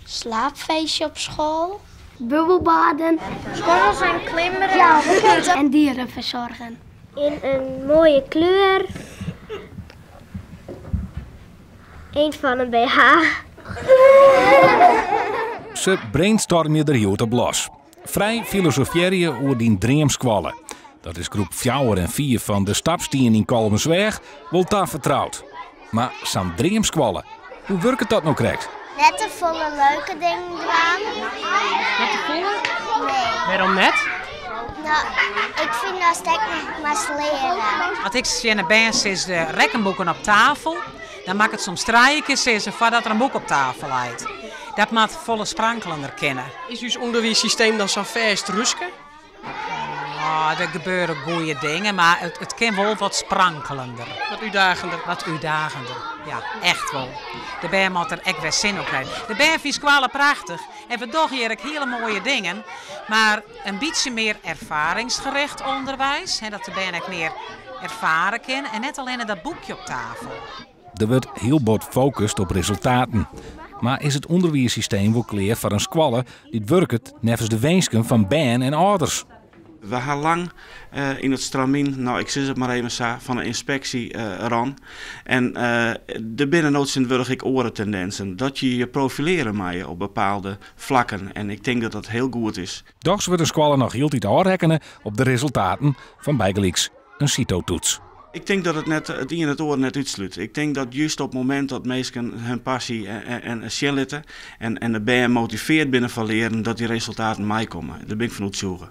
Slaapfeestje op school. Bubbelbaden. Schommels en klimmen. Ja, en dieren verzorgen. In een mooie kleur. Een van een BH. Se brainstormje der hjoed op los. Frij filosofearje oer dyn dreamskoalle. Dat is groep fjouwer en fiif fan De Stapstien yn Kollumersweach wol tafertroud. Mar sa'n dreamskoalle, hoe wurket dat no krekt? Net te folle leuke dingen dwaan. Net te folle? Nee. Wêrom net? No, ik fyn datst ek noch moatst leare. As ik tsjin de bern sis de rekkenboeken op tafel, dan moat ik it soms trije kear sizze foardat der in boek op tafel leit. Dat moat folle sprankelender kinne. Is ús ûnderwiissysteem dan sa'n fêst ruske? Oh, der gebeure goede dingen, mar it kin wol wat sprankelender. Wat útdagender. Wat útdagender, ja, echt wol. De bern moatte der ek wer sin oan krije. De bern fine skoalle prachtich en we dogge hjir ek hiele moaie dingen, mar in bytsje mear ervaringsgericht onderwijs, dat de bern ek mear erfare kinne en net allinne dat boekje op tafel. Der wurdt hiel bot fokust op resultaten. Mar is it ûnderwiissysteem wol klear foar in skoalle dy't wurket neffens de winsken fan bern en âlders? We ha lang yn it stramyn, no ik sis it mar even sa, fan de ynspeksje ran. En der binne no tsjintwurdich ek oare tendinsen. Dat je je profilearje meie op bepaalde flakken. En ik tink dat dat hiel goed is. Dochs wurdt in skoalle noch hieltyd ôfrekkene op de resultaten fan bygelyks in CITO-toets. Ik tink dat it net it ien it oar net útslút. Ik tink dat just op it momint dat minsken hun passy en sjen litte en de bern motiveard binne foar learen, dat dy resultaten meikomme. Dêr bin ik fan oertsjûge.